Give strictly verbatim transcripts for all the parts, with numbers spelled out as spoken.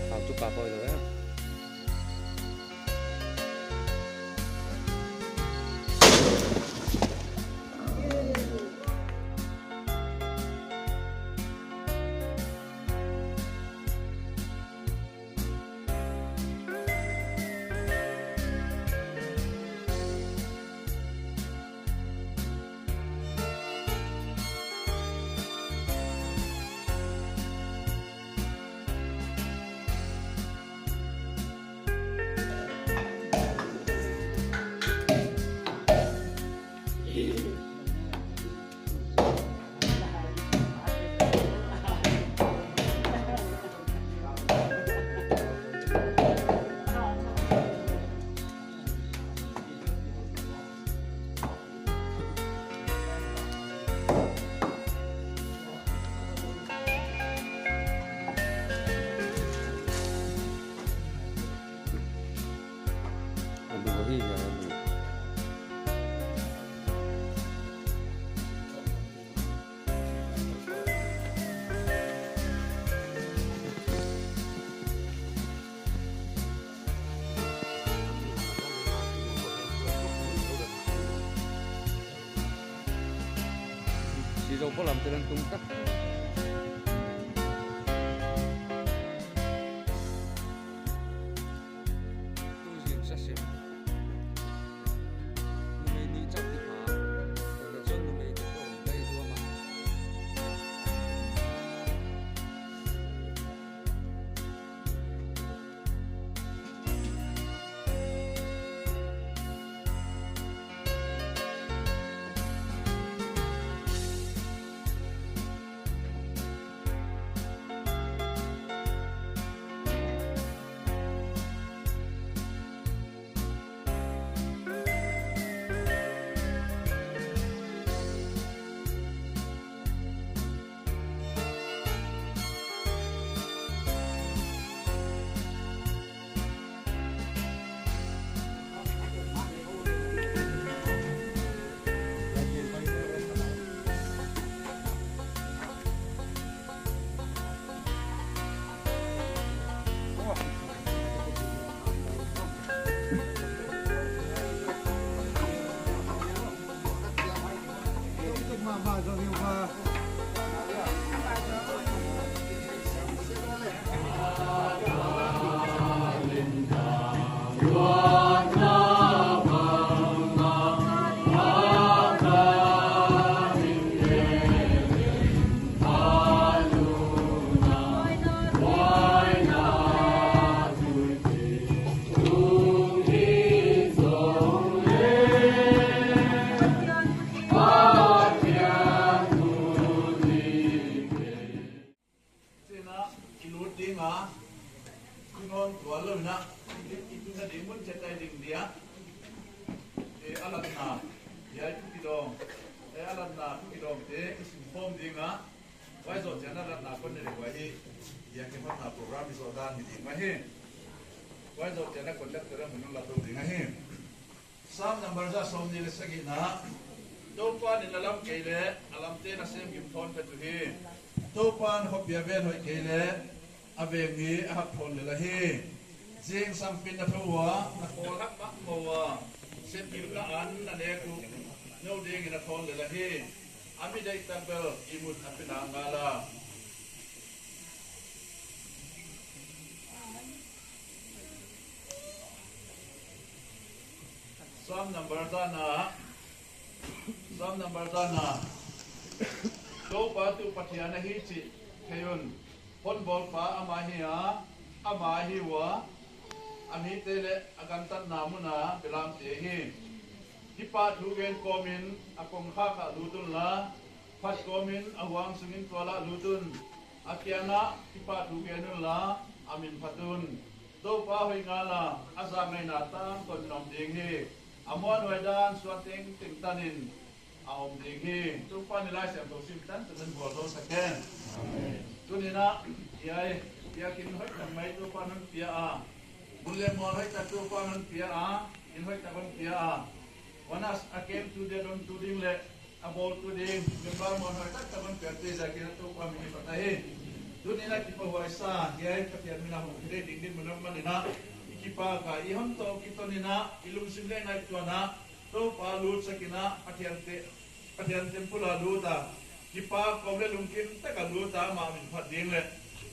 Kau chu ka poi lou e. Sizo polam te nan tung tak. Tu zing sa sim. Numei ni chak ti pha. Kole chon numei te ko dai dua ma. Sina, i lut ding a, i non tua lou na, i, i tuna ding mun chetai ding dia. E, a latna, ya i tu kidong. E, a latna tu kidong te, i sim form ding a. Huai zoh chiang a latna kon ne le huai hi. Ya ke hotna program i zoh dan hi ding mah hi. Huai zoh chiang a conductor a mun la tu ding a hi. Sam number za sawmnih leh sagihna. Toupa'n a lam kei leh, a lamte nasem gim thawn phet uhi. Toupa'n a khua a ven hoih kei leh, a veng hi a hak thawn lel ahi. Zingsang pin na tho ua, na khawl hak mahmah ua. Sepgimna an na nek uh, nou dingin a thawn lel ahi. A mi deihtak bel ihmut a pina ngal a. Sam number za na. Sam number za na. Toupa tuh Pathian ahi chih thei un. Hon bawlpa amah hi a, amah ahi ua. A mite leh a gamtatna mun a belamte hi. Hih pahthu gen kawmin a kongkhak ah lut unla. Phat kawmin a huang sungin tual ah lut un. A kiangah hih pahthu gen unla, a min phat un. Toupa hoih ngal a, a zak ngaihna tangtawn om ding hi. A muanhuai dan suan tengteng tanin a om ding hi. Toupa'n i Laisiangthou sim tantan in vualzawl sak hen. Tuni'n a, hiai, biakinn hoihtak mai Toupa'n hon pia a. Mun leh mual hoihtak Toupa'n hon pia a. Inn hoihtak hon pia a. Huan a, a kem tu dia don tu ding leh A bawltu ding, member mawhna taktak hon piakte ziakin Toupa min i phat ahi. Tuni'n a kipak huai sa, hiai Pathian min a hong khe ding dinmun a manin a, i kipak a, i hon tou kiton in a, i lungsim leh ngaihtuahna Toupa lutsak in a, Pathian te, Pathian temple a lut a, kipak kawm leh lungkim tak a lut a, amah min phat ding leh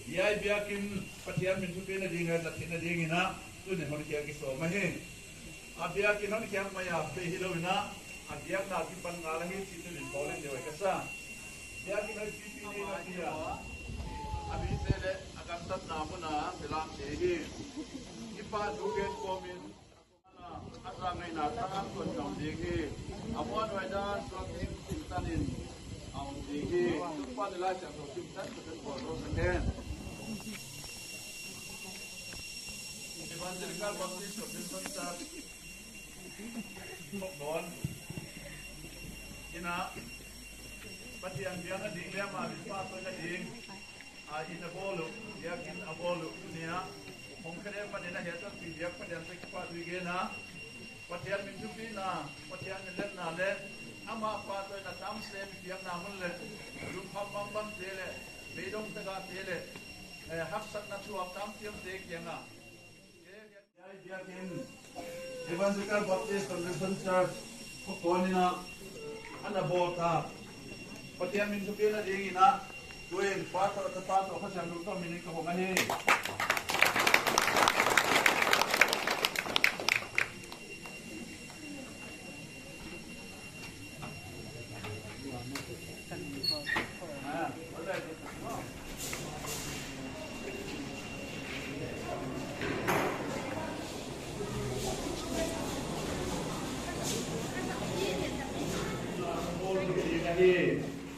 hiai biakin Pathian min thupina ding, a zat theihna dingin a, tuni'n hon khiak i sawm ahi. A biakin hon khiak mai a, pei hilou in a, a biakna kipan ngal ahi chih tuni'n pawl in deih ka sa. Biakin hon pipi ding a pia, a mite leh a gamtatna mun a belamte hi, kipak thu gen kawmin, a zangaihna tangtawn ding hi, a muanhuai dan suak ding chintan in a om ding hi. Toupa'n i Laisiangthou chintan ka tel pawl lo sa ken. Evangelical Baptist Convention Church Khokdawn in a, Pathian biakna ding leh amah min pahtawina ding a, inn a bawl uh, biakin a bawl uh, tuni a hong khe ding manin a, hiai tanpi biak Pathian toh kipahthu i gen a, Pathian min thupina, Pathian min letna leh amah pahtawina tamsem i piakna mun leh, lungkham bangbangte leh, beidong tak a te leh, eh, haksatna tuak tampiang te kiang a, Evangelical Baptist Convention Church Khokdawn in a, ana bawl ta Pathian min thupina dingin a, tuin Pa toh, Tapa toh, Kha Siangthou toh min in ka hong ahi.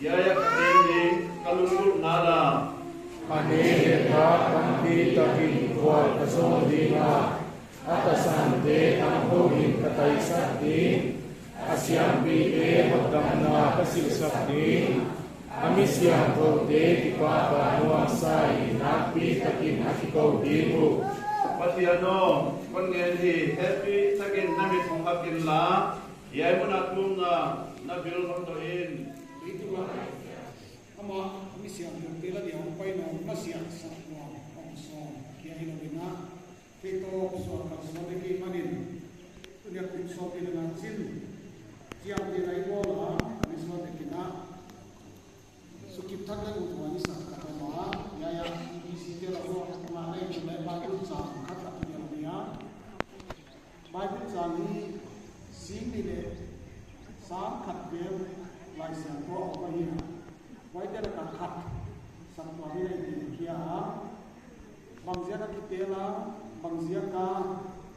Hiai a ka teng ding ka lunggulhna la. Ka neu hehpihna tampi takin vual ka zong ding a, a tasante tam khawm in ka taisan ding, a siampite hotdamna ka silhsak ding, a mi siangthoute kipak a nuamsa in nakpi takin a kikou ding uh. Pathian aw, kon ngen hi, hehpihtakin na mit hong hak inla, hiai mun a tunga na bil hon dawh in. Amah a mi siangthoute lak a hong pai nawn masiah sak nuam hong sawm kia hilou in a, kei toh suan kalsuan dek ahih manin, tuni a kum sawmnih leh nga chin chiamtehna i bawl a, a mi suan dek in a, sukip thak leh uthuai i sak khat om a, hiai a EBC te lak ah ngah leng leh Bible chang khat a kigelh ni a. Bible chang hi sing nih leh sang khat vel Laisiangthou ah om ahi a. Huaite lak a khat saptuam in a i tel khia a. Bangziak a kitel a, bangziak a,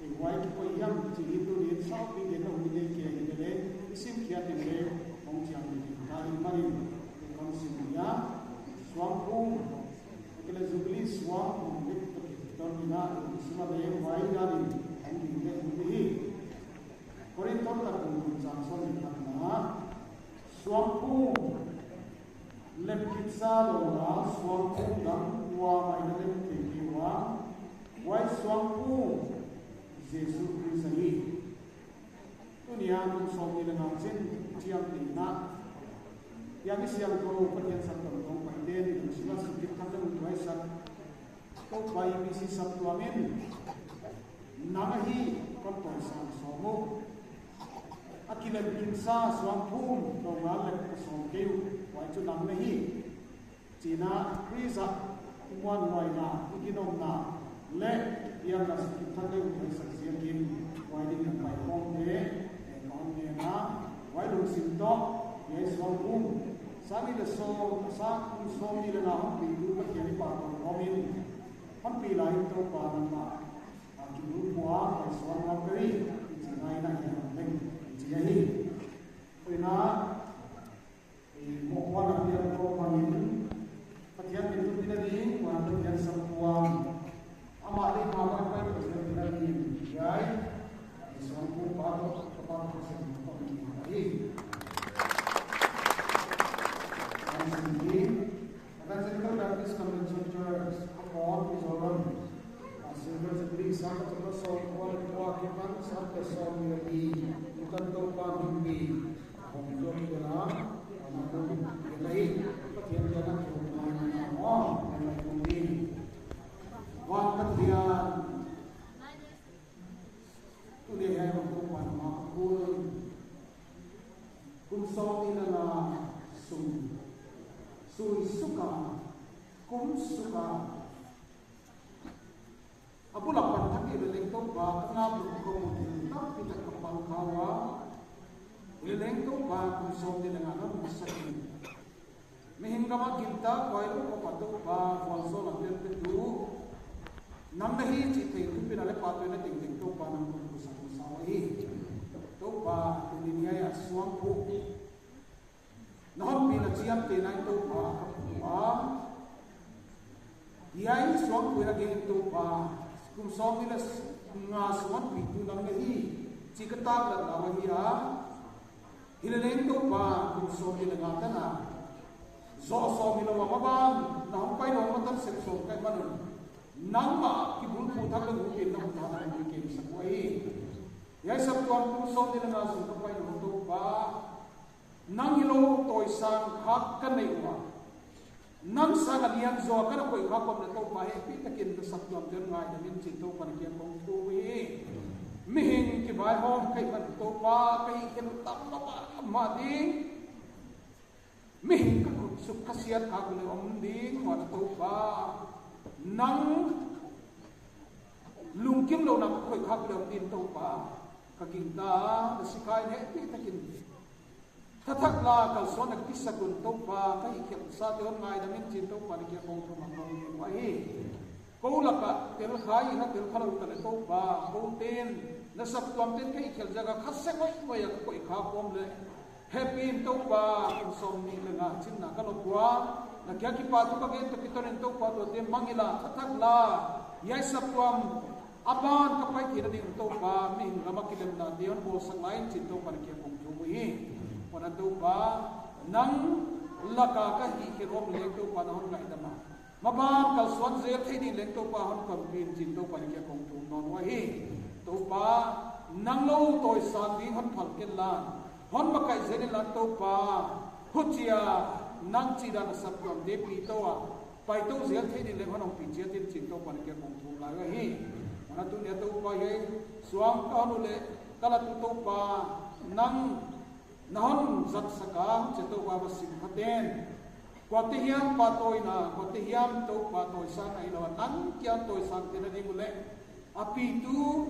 ei huai kikoih hiam chih hi tuni'n saupi gen a hun i nei kei hi leh, i simkhiat in leh hong chiang ding ka hih manin, kon sim ni a. Suangphum, ahihkeileh Jubilee suang hong lep toh kiton in a, i lungsim a leh huai dan in hong ding leh hong di hi. Korinth thot bung thum chang sawm leh khatna, suangphum lep kisa lou a, suangphum dang kuamah in lep thei kei ua, huai suangphum Jesu Khrist ahi. Tuni a kum sawmnih leh nga chin chiamtehna, hiai mi siangthou Pathian sak tuamtuam paite lungsim a sukip thak leh uthuai sak Toupa EBC saptuam in, nang ahi, kon tawisang sawm uh. A kilem kisa suangphum dang a lep ka sawm kei uh, huai chu nang na hi. Chih in a Khrist ah i muanhuaina, i ginomna leh i pianna sukip thak leh uthuai sak ziakin, huai ding in pai khawmte, eh, kon ngen a, huai lungsim toh, hiai suangphum, sang nih leh sawm, sang kum sawmnih leh nga hon pitu Pathian i pahtawi khawm in, hon pi lai in Toupa nangmah a kiang ah pua, pai suan ngam ka hi, i chih ngai na hi a leng, i chi ahi. Tuni a, i mohpuakna piak khawm bangin, Pathian min thupina ding, huan Pathian saptuam, amah leh amah pai pai Pathian thupina ding, hiai, i suangphum pa toh, pa toh Pathian thupina ding ahi. Kan sim ding, Evangelical Baptist Convention Church, Khokdawn, Mizoram. A Silver Jubilee, sang khat sawmkua leh kua kipan sang khat sawmnih leh li, tutan Toupa'n hon pi, hong tuak Sum, sui suka, kum suka, a bul apan thak i leh leng Toupa, ka ngap lou ka mu thil tampi tak ka pang kha ua. I leh leng Toupa, kum sawmnih leh nga na hong sak in. Mihing gam a gintak huai lou khop a Toupa, vualzawl a tel petu nang na hi chih theih thupina leh pahtawina tengteng Toupa nang kon pusak masa uhi. Toupa, tuni hiai a suangphuh na hon pina chiamtehna in Toupa ka phu a. Hiai suangphuh a gen Toupa, kum sawmnih leh nga sung hon pitu nang na hi chih ka taklatna uhi a. Hileleng Toupa, kum sawmnih leh nga tan a, zoh sawm hilou a maban na hong pai lou matan sep sawm ka hih man un, nangmah kibulphuh thak leh hupin na hon tha na hon kem sak uhi. Hiai saptuam kum sawmnih leh nga sung ka pai lou Toupa, nang hilou tawisang khat ka nei ua. Nang sang a lian zaw ka na koih kha kawm leh Toupa, hehpihtakin na saptuamte hon ngaidam in chi'n Toupa na kiang kong thum uhi. Mihing kivaihawm ka hih man Toupa, ka hihkhelh uh tam mahmah ding. Mihing ka khut suk ka siat khak leh om ding, huan Toupa, nang lungkimlouhna ka koih khak leh om ding Toupa, ka gingta, na sikhai in hehpihtakin thathak la kalsuan na kisak un Toupa, ka hihkhelhsate hon ngaidam in chi'n Toupa na kiang kong thum a kong ngen uhi. Kou lak a telkha in a telkhalou ta leh Toupa, kou ten, na saptuam ten ka hihkhelh ziak a kha se ngoihngoih a ka koih kha kawm leh, hehpih in Toupa, kum sawmnih leh nga chinna ka lop ua. Na kiang kipahthu ka gen toh kiton in Toupa, tuate mangngilh a thathak la hiai saptuam a ban ka pai theihna ding Toupa, mihing gam a kilemnate hon bawlsak lai in chi'n Toupa na kiang kong thum uhi. Huan Toupa, nang lak a ka hihkhelh om leh Toupa na hon ngaidam a, maban kalsuan zel thei ding leng Toupa hon panpih in chi'n Toupa na kiang kong thum nawn uhi. Toupa, nang lou tawisang ding hon phal ken lan, hon makaih zel in lan Toupa, huchia nang chihdan a saptuamte pi tou a, pai tou zel thei ding leng hon hongpih chiat in chi'n Toupa na kiang kong thum lai uhi. Huan tuni a Toupa, hiai suang ka hon ut leh ka lat uh Toupa, nang na hon zatsak a, huchia Toupa, va sim kha ten, kuate hiam pahtawina, kuate hiam Toupa tawisang a hilou a, nang kiang tawisang te na ding uleh, a pitu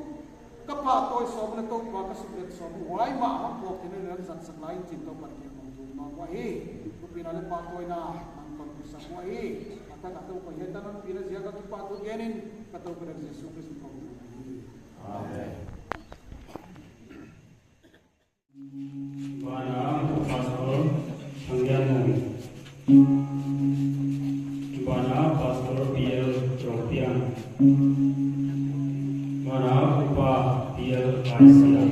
ka pahtawi sawm leh Toupa ka suklet sawm uh, huai mah hon phawk theihna ding zatsak lai in chi'n Toupa na kiang kong thum nawn uhi. Thupina leh pahtawina nang kon pusak uhi. A tak a Toupa, hiai tan hon pina ziak a kipahthu gen in ka Toupa Jesu Khrist min in kong thum uhi. Amen. Bana Pastor Thangyanmung. Bana Pastor P L Tropian. Bana Upa P L Aisia.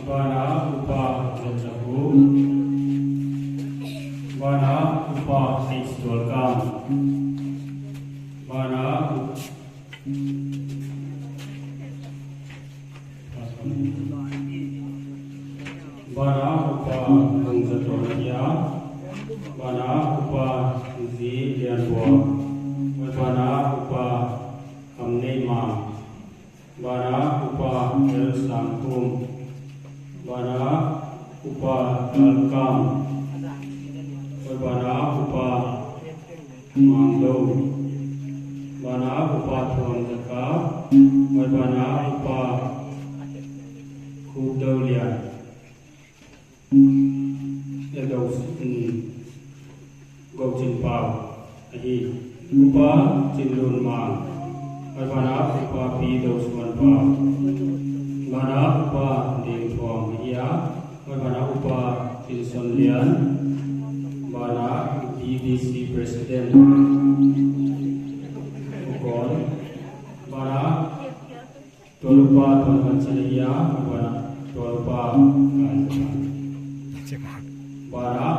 Bana Upa Zenzaku. Bana Upa H Tualkam. Bana Upa Bana Upa Bungzatonatia, Bana Upa Zi Lianbua, Bana Upa Kamneimang, Bana Upa El Sangkum, Bana Upa Talkam, Bana Upa Mangdou, Bana Upa Thuam Zaka, Bana Upa Khupdou Lian. Eldou, mm, Gou Chin Pau ahi. Upa Chin Lun Mang, Bana Upa Pi Dou Suan Pau, Bana Upa Deng Thuam ahi a. Bana Upa Chin Son Lian, Bana D D C President, Ukon, Bana Tualupa Tuan Van Chin ahi a, Bana Tualupa, Bana